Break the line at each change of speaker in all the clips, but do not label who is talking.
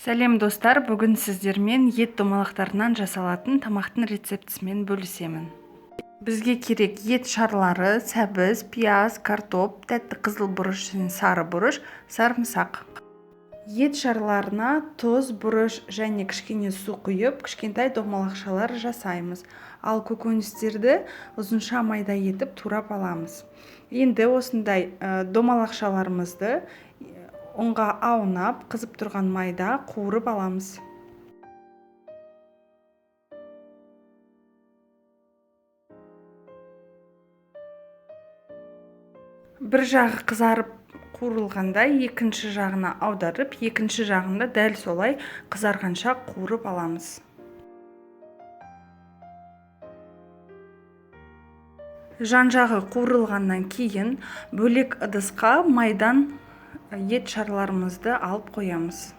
Сәлем достар, бүгін сіздермен ет домалақтарынан жасалатын тамақтың рецептісімен бөлісемін. Бізге керек ет шарлары, сәбіз, пияз, картоп, тәтті қызыл бұрыш және сары бұрыш, сарымсақ. Ет шарларына тұз, бұрыш және кішкене су құйып, кішкентай домалақшалар жасаймыз. Ал көкөністерді ұзынша майда етіп турап аламыз. Енді осындай домалақшаларымызды ұнға аунап, қызып тұрған майда қуырып аламыз. Бір жағы қызарып қуырылғанда екінші жағына аударып, екінші жағында дәл солай қызарғанша қуырып аламыз. Жан жағы қуырылғаннан кейін бөлек ыдысқа майдан ет шарларымызды алып қоямыз.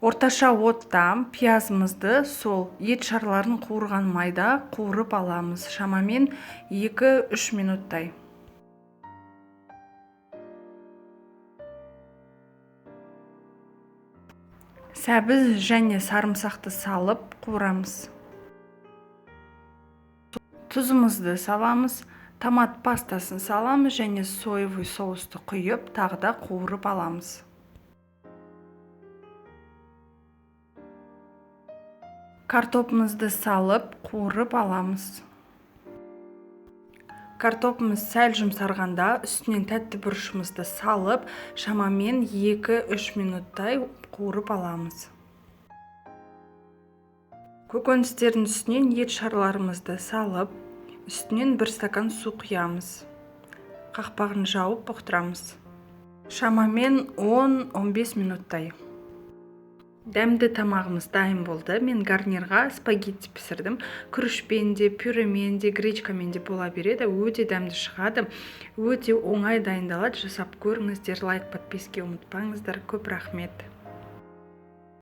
Орташа отта пиязымызды сол ет шарларын қуырған майда қуырып аламыз, шамамен 2-3 минуттай. Сәбіз және сарымсақты салып қуырамыз. Тұзымызды саламыз, томат пастасын саламыз және соевый соусты құйып, тағы да қуырып аламыз. Картопымызды салып, қуырып аламыз. Картопымыз сәл жұмсарғанда үстінен тәтті бұрышымызды салып, шамамен 2-3 минуттай қуырып аламыз. Көкөністердің үстінен ет шарларымызды салып, үстінен 1 стакан су құямыз. Қақпағын жауып бұқтырамыз. Шамамен 10-15 минуттай. Дәмді тамағымыз дайын болды. Мен гарнирға спагетти пісірдім. Күрішпен де, пюремен де, гречкамен де бола береді. Өте дәмді шығады. Өте оңай дайындалады. Жасап көріңіздер, лайк, подписки ұмытпаңыздар. Көп рахмет.